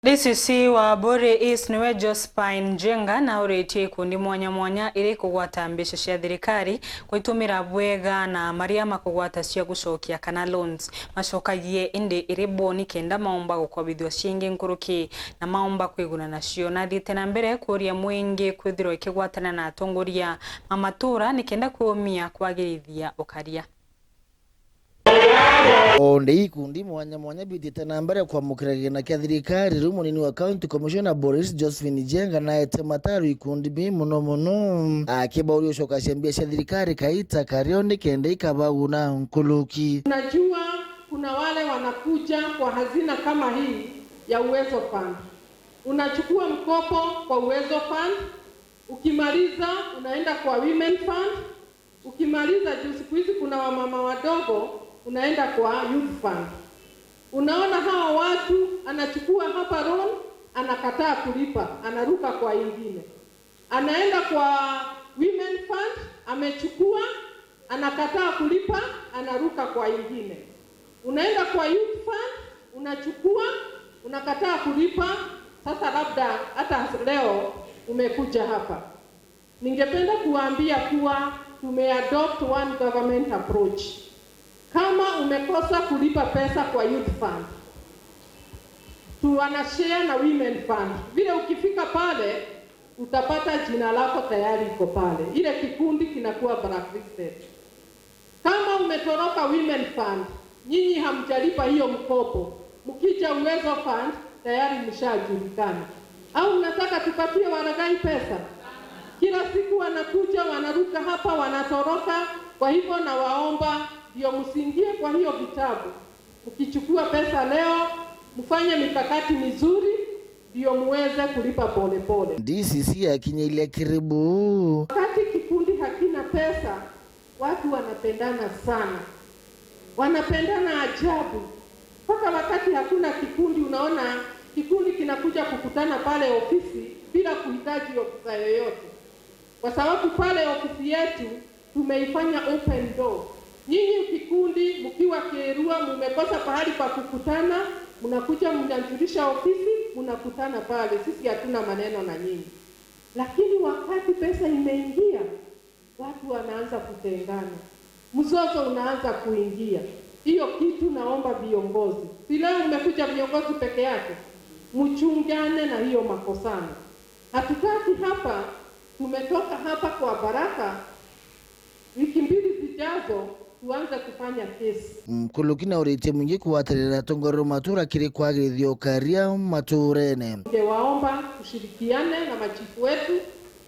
DCC wa Buri East niwe Josephine Njenga na uritie ikundi mwanya mwanya iri kugwata mbeca cia thirikari gwitumira bwega na maria makugwata cia gucokia kana loans macokagie indi iri boni kenda maomba gukobithwa ciingi nkuruki na maomba kwiguna nacio na thiite na mbere kuria mwingi kwithirwa ikigwatana na atongoria ma matura ni kenda kuumia kwagirithia ukaria. Onde ikundi mwanya mwanya bitite na mbere kwamukira kigina kia thirikari riu munini wa county commissioner Boris Josephine Njenga naete mataru ikundi bi muno muno akibauria ucokacia mbia cia thirikari kaita kario ni kenda ikabaguna nkuluki. Unajua kuna wale wanakuja kwa hazina kama hii ya Uwezo Fund. Unachukua mkopo kwa Uwezo Fund, ukimaliza unaenda kwa Women Fund, ukimaliza juu siku hizi kuna wamama wadogo unaenda kwa Youth Fund. Unaona hawa watu anachukua hapa loan, anakataa kulipa, anaruka kwa ingine. Anaenda kwa Women Fund, amechukua, anakataa kulipa, anaruka kwa ingine. Unaenda kwa Youth Fund, unachukua, unakataa kulipa. Sasa labda hata leo umekuja hapa. Ningependa kuwaambia kuwa tumeadopt one government approach. Kama umekosa kulipa pesa kwa Youth Fund, tuwana share na Women Fund. Vile ukifika pale utapata jina lako tayari iko pale, ile kikundi kinakuwa blacklisted. Kama umetoroka Women Fund, nyinyi hamjalipa hiyo mkopo, mkija Uwezo Fund tayari mshajulikana. Au mnataka tupatie walaghai pesa? Kila siku wanakuja wanaruka hapa wanatoroka. Kwa hivyo nawaomba ndio msiingie kwa hiyo vitabu. Mkichukua pesa leo, mfanye mikakati mizuri ndio muweze kulipa polepole. DCC akinyilia kiribu. Wakati kikundi hakina pesa, watu wanapendana sana, wanapendana ajabu, mpaka wakati hakuna kikundi, unaona kikundi kinakuja kukutana pale ofisi bila kuhitaji ofisa yoyote, kwa sababu pale ofisi yetu tumeifanya open door. Nyinyi kikundi mkiwa Kerua mumekosa pahali pa kukutana, mnakuja mnajulisha ofisi, mnakutana pale. Sisi hatuna maneno na nyinyi. Lakini wakati pesa imeingia, watu wanaanza kutengana, mzozo unaanza kuingia. Hiyo kitu naomba viongozi, si leo mmekuja viongozi peke yake, mchungane na hiyo makosano. Hatutaki hapa, tumetoka hapa kwa baraka, wiki mbili zijazo tuanze kufanya kesi. Mkuluki na uritie mwingi kuwatirira atongoria matura kiri kwagirithia ukaria maturene. Ningewaomba tushirikiane na machifu wetu,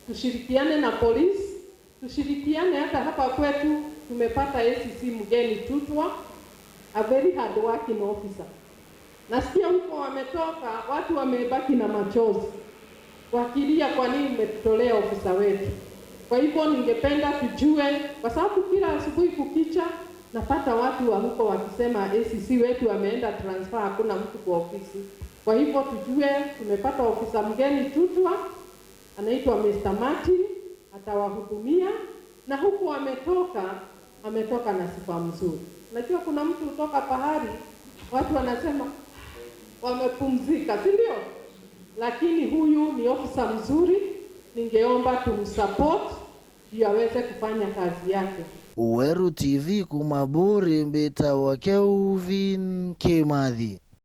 tushirikiane na polisi, tushirikiane hata hapa kwetu. Tumepata ACC mgeni Tutwa, a very hard working officer. Nasikia huko wametoka watu wamebaki na machozi wakilia, kwa nini mmetutolea ofisa wetu? Kwa hivyo ningependa tujue, kwa sababu kila asubuhi kukicha napata watu wa huko wakisema ACC wetu ameenda transfer, hakuna mtu kwa ofisi. Kwa hivyo tujue tumepata ofisa mgeni Tutwa, anaitwa Mr. Martin, atawahudumia na huku ametoka, ametoka na sifa mzuri. Najua kuna mtu kutoka pahali watu wanasema wamepumzika, si ndio? Lakini huyu ni ofisa mzuri, ningeomba tumsupport ndio aweze kufanya kazi yake. Weru TV kumaburi mbita wa Kelvin Kimathi.